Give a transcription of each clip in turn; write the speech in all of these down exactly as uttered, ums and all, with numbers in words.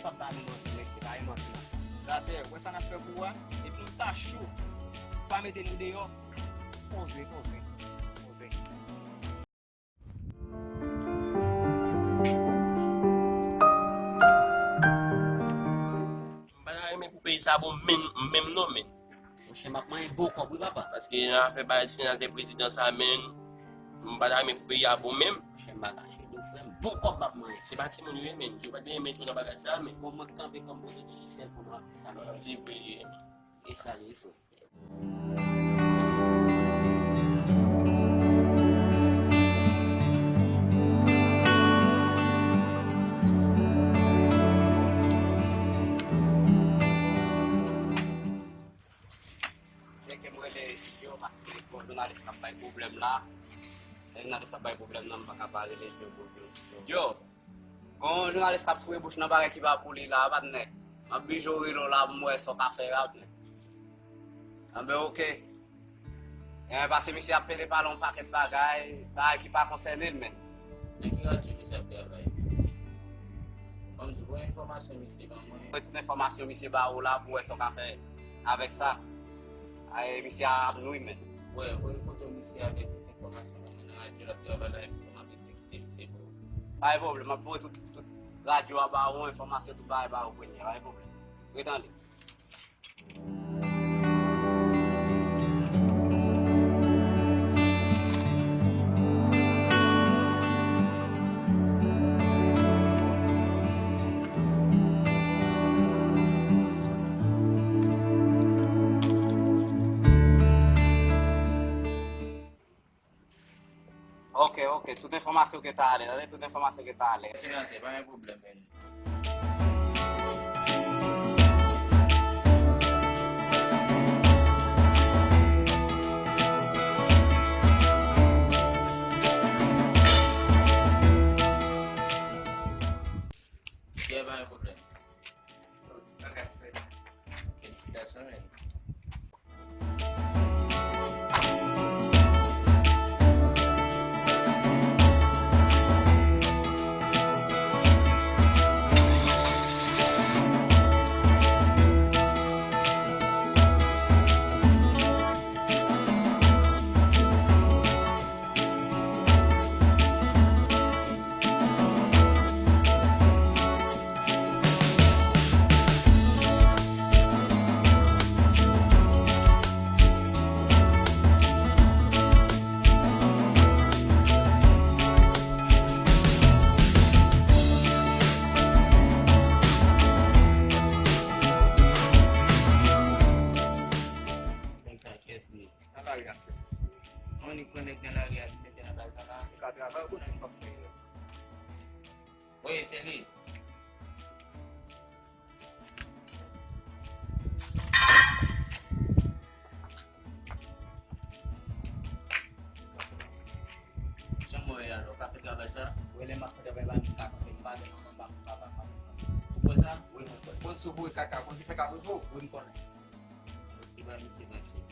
Pa di manti, nèg, se pa gen manti nan sa. Senatè, wè sa n ap fè pou ou a, depi nou ta cho, pa mete nou deyò, poze, poze, poze. M pa ta renmen pou peyi sa bon menm, menm non, men. Monchè, m ap manyen bon kòb wi, papa. Paske nan afè bay senatè prezidan sa, men, m pa ta renmen pou peyi a bon menm. Monchè, m pa kache di w, frè m, bon kòb m ap manyen. Se pa timoun yo ye, men. Yo pa t renmen tou nan bagay sa, men. Bon, mwen kanpe kòm pwofesè pou nou ap di sa, mesye. Se vre, li ye, men. E sa li ye, frè. Fè ke m rele Joe paske gon jounalis k ap bay pwoblèm la. Lè jounalis ap bay pwoblèm nan, m pa ka pa rele Joe pou Joe. Joe! Gon jounalis k ap foure bouch nan bagay ki pa pou li la, patnè. M ap bijo rele w la pou m wè sa w ka fè, patnè. Anben, oke. Gen pase misye ap pede pale yon pakèt bagay, bagay ki pa konsène l menm. Nan ki radyo misye ap travay? Ban m di, voye enfòmasyon misye ban mwen. Voye tout enfòmasyon misye ba ou la pou wè sa w ka fè avèk sa. Ay, misye ap nwi menm. Wè, voye foto misye avèk tout enfòmasyon ban mwen. Nan radyo l ap travay la, epi tou m ap egzekite misye pou ou. Pa gen pwoblèm, m ap voye tout, tout radyo a ba ou, enfòmasyon, tout bagay ba ou kounye a, pa gen pwoblèm. Ret anliy. Ok, ok, tout enfòmasyon ke ta ale, tande, tout enfòmasyon ke ta ale. Senatè, pa gen pwoblèm, men. Yeah, pa gen pwoblèm. Yo, ti bagay frè. Felisitasyon, men. Nèg sa, kiyès li ye? Nan lari a, se misye. Mwen, li pran nèg nan lari a, li mete nan kay sa la. Se ka travay, ou konnen m p ap fè erè. Wi, se li. Jan mwen ye alò, w ka fè travay sa? Wi, lè m ap fè travay la, m ka kanpe, m pa gen manman, m pa gen papa, m pa gen fanmi. Ou kwè sa? Wi, mwen kwè. Konn si w voye kaka, konn kisa k ap rive w? Wi, m konnen. Li ba misye pase.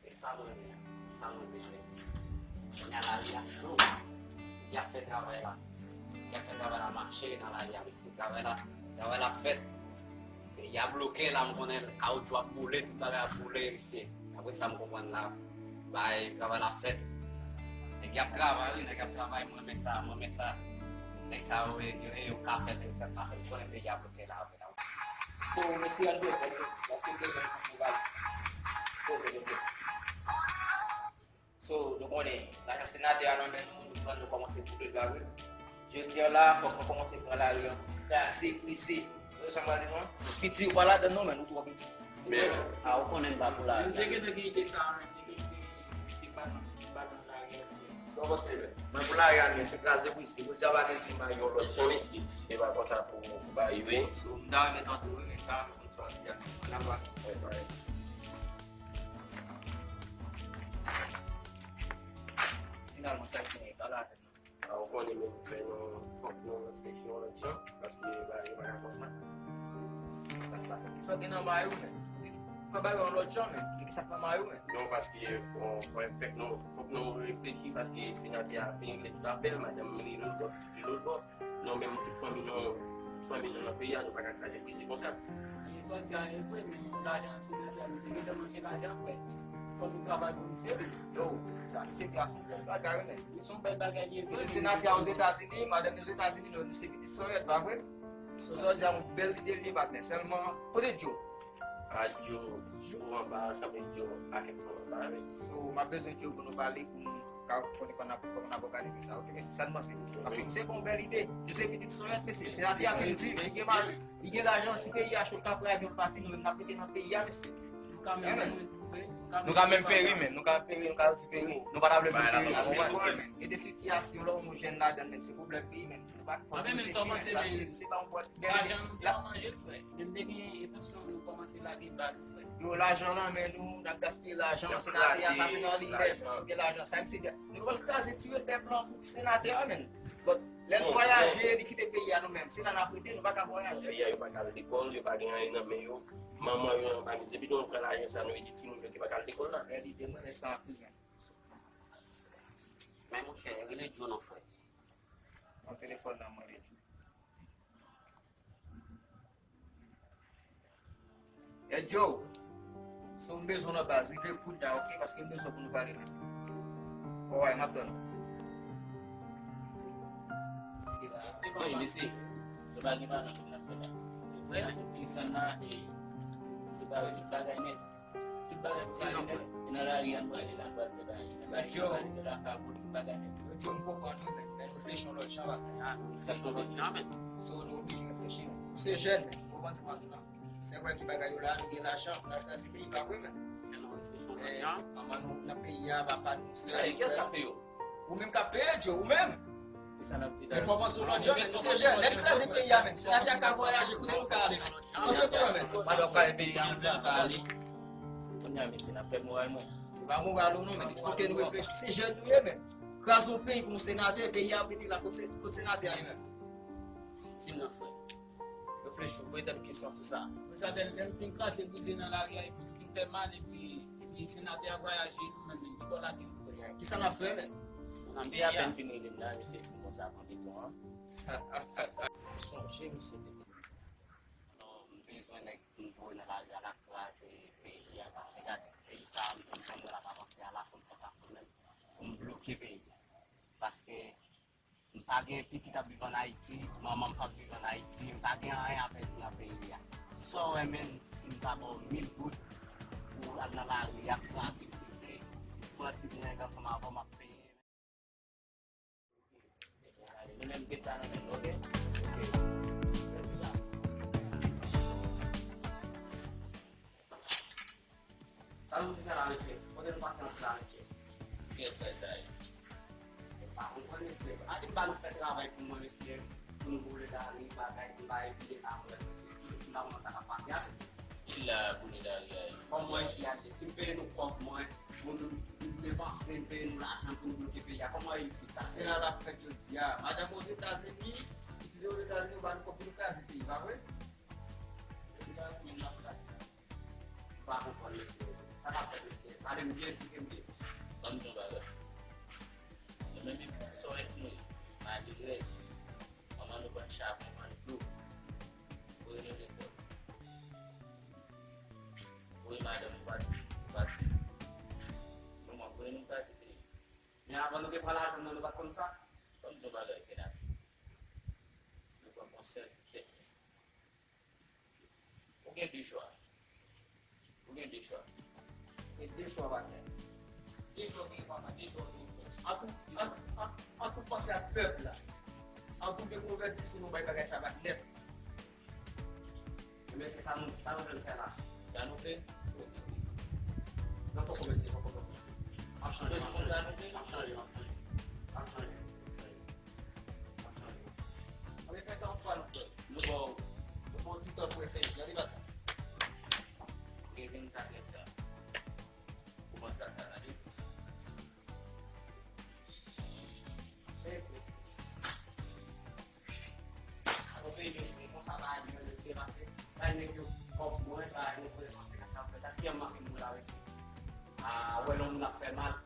E sa m renmen an, sa m renmen an, mesye. Kounye a lari a cho. Y ap fè travay la. Y ap fè travay la mache nan lari a, mesye. Travay la, travay la ap fèt. Peyi a bloke la, m konnen kawoutchou ap boule, tout bagay ap boule, mesye. Dapre sa m konprann la, bay travay la ap fèt. Nèg y ap travay, wi, nèg y ap travay, m renmen sa, m renmen sa. Nèg sa yo, yo, yo, yo ka fè, nèg sa yo ka fè, m konnen peyi a bloke la, wi. Bon, mesye, al bezwen, paske m bezwen pou travay. Poze, poze. So, nou konnen, lajan senatè a nan men nou, nou pran, nou kòmanse boule l la, wi. Jodi a la, fòk nou kòmanse pran lari an. Trase, peze. Ou wè sa m pral di nou an? Piti, ou pa ladann non, men nou twò piti. Men, a, ou konnen m pa pou lari. M te gentan gen ide sa, men m te gentan gen ide pa nan, pa nan lari an. Sa w panse, men? Mwen pou lari a, men se kraze brize. Jodi a pa gen di m a yon lòt jan, mesye. Se pa konsa pou, pou bagay yo ye. So, m ta renmen tande wi, men m ta renmen konn sa w ap di a. Ann al wè. Finalman, sa k genyen, pale avè m. Ah, ou konnen, men fè nou, fòk nou reflechi yon lòt jan, paske bagay yo pa ka konsa. Sa, sa, kisa w gen nan may ou, men? Fè bagay yon lòt jan, men. Kisa k nan may ou, men? Non, paske, bon, fò, fèk nou, fòk nou reflechi, paske senatè a fin regle tout afè l, madanm li lòt bò, pitit li lòt bò. Nou menm, tout fanmi nou, tout fanmi nou nan peyi a, nou pa ka kraze brize konsa. E sòsyè a, e vre, men lajan an se de tèm, nou te gentan manje lajan, frè. Fò nou travay pou misye, men. Yo, sa, misye te asou bèl bagay, men. Li se yon bèl bagay li ye vre. Li se senatè Ozetazini, madanm li Ozetazini, nou se pitit Sonyèt, pa vre? So, sa di a yon bèl ide li ye, patnè. Sèlman, kote Djo? A, Djo, Djo anba, sa vle Djo a kèk fanm anba, wi. So, m ap bezwen Djo pou nou pale, pou nou ka konnen kòman n ap, kòman n ap òganize sa, oke, mesye, sa n panse. Paske misye fè yon bèl ide. Djo se pitit Sonyèt, mesye. Senatè a fin viv, li gen mari, li gen lajan, si peyi a cho, l ka pran avyon, l pati, nou menm n ap rete nan peyi a, mesye. Nou ka menm peri, men. Nou ka menm peri, men. Nou ka peri, nou ka osi peri. Nou pa ta vle menm peri, ou konprann? Gen de sitiyasyon lè yon jèn ladan l, men se pwoblèm peyi, men. Nou pa fò reflechi, men. Sa, se, se pa yon pòt. Lajan nou te manje l, frè. Menm te gen etansyon nou kòmanse lage bal, frè. Yo, lajan nan men nou, n ap gaspiye lajan. Senatè a, sa se nan li menm. Gen lajan, sa, misye, nou pral kraze, tire pèp lan pou senatè a, men. But, lè l vwayaje, li kite peyi a nou menm. Se la n ap rete, nou pa ka vwayaje. Peyi a, yo pa ka al lekòl, yo pa gen anyen nan men yo. Manman yo anba mizè, epi nou pran lajan sa, nou ede timoun yo ki pa ka al lekòl la. Bèl ide, mwen renmen sa anpil, men. Men monchè, rele Djo non, frè. Nan telefòn nan, mwen rele Djo. Hey, Djo, si w bezwen nan baz, rive kounye a, oke? Paske m bezwen pou nou pale, men. Alright, m ap tann ou. Wi, mesye. Yo pa gen pa nan tout n ap fè la. Vre, men, Krisanna, e, yo pa wè tout bagay nèt. Tout bagay pou pale nèt. E nan lari a n prale la, n pral fè bagay. Nan lari a n prale la, ka boule tout bagay nèt. Yo, Djo, m konprann ou, men, men nou reflechi yon lòt jan, pa. Ah, nou reflechi yon lòt jan, men. So, nou oblije reflechi, men. Nou se jèn, men. Ou konprann sa m ap di w la? Se vre ki bagay yo la, nou gen lajan, pou n al kraze peyi, pa vre, men. Men nou reflechi yon lòt jan. Manman nou nan peyi a, papa nou, sè nou, frè nou. Ou menm k ap peye, Djo, ou menm. Men fò panse yon lòt jan, men. Nou se jèn. Lè n kraze peyi a, men. Senatè a ka vwayaje, kote nou ka ale, men? Panse pou yo, men. Pandan w kraze peyi a, kote nou ka ale? Kounye a, mesye, n ap fè moral mwen. Se pa moral ou non, men. Fò ke nou reflechi. Se jèn nou ye, men. Kraze yon peyi pou yon senatè, peyi a ap rete la. Kot se, kot senatè a ye menm? Di m non, frè. Reflechi, ou mete kesyon sou sa. Konsa, lè, lè n fin kraze brize nan lari a, epi n fin fè mal, epi, epi senatè a vwayaje, nou menm, men, ki bò lage nou, frè? Kisa n ap fè, men? N ap di apèn fin rele m la, mesye di m konsa, pran beton an. Sonje, misye te di, non, m bezwen nèg pou m voye nan lari a, n ap kraze peyi a, paske gade, peyi sa a, m konn jan mwen l ap avanse a la, fò m fè fason menm pou m bloke peyi a. Paske M pa gen pitit ap viv ann Ayiti, manman m p ap viv ann Ayiti, m pa gen anyen a pèdi nan peyi a. Sa w wè menm si m ta ba w mil goud pou w al nan lari a kraze brize, pran tout nèg ansanm avè w, m ap peye. Nou menm gen ta nan men nou, oke? Oke. Sa nou vin fè la, mesye? Kote nou pase antre la, mesye? Kiyès fè sa ye? Mwen pa konprann, mesye. Ann ba nou fè travay pou mwen, mesye. Pou nou boule lari, bagay, pou nou bay vide la mwen, mesye. Tout moun la konprann sa k ap pase a, mesye. Ki la boule lari a ye? Kòman isi a ye? Si m peye nou kòb mwen, pou nou depanse, m peye nou lajan pou nou bloke peyi a, kòman e isi? Paske la l ap fèt jodi a. Madanm Ozetazini, pitit Ozetazini, yo ba nou kòb pou nou kraze peyi, pa vre? Jodi a, nou menm n ap kraze. M pa konprann, mesye. Sa k ap fèt, mesye? Pale m byen, eksplike m byen. Ban m di yon bagay. Nou menm, epi sòrèt nou ye. Malere, manman nou vann chabon, vann dlo. Voye nou lekòl. Voye madanm nou pati, nou pati. Nou mwen voye nou pati peyi. Men avan nou te pran lajan nan, nou pa t konn sa. Ban m di yon bagay, senatè. Nou pran konsèy tèt nou. Ou gen de chwa. Ou gen de chwa. Gen de chwa, patnè. De chwa ou gen, papa, de chwa ou gen, frè. Ann tou, ann, ann, ann tou panse ak pèp la. Ann tou dekonvèti si nou bay bagay sa bat nèt. Ebyen, se sa nou, sa nou vle fè la. Sa nou vle? Wi, wi, wi. Non, poko, mesye, poko, poko. M ap chanje, m ap chanje. M ap chanje, m ap chanje. M ap chanje. Nou ba w, nou ba w ti tòt reflechi, gade bata. Gen vin sa tèt la. Kòmanse ak sa, gade. Se reflechi. Akote yo se konsa pa di yo se pase. Sa nèg yo kòb mwen pa yo pou konsekans sa fè. Ta ki an make mou la wè se. A, wè lòm la fè mal.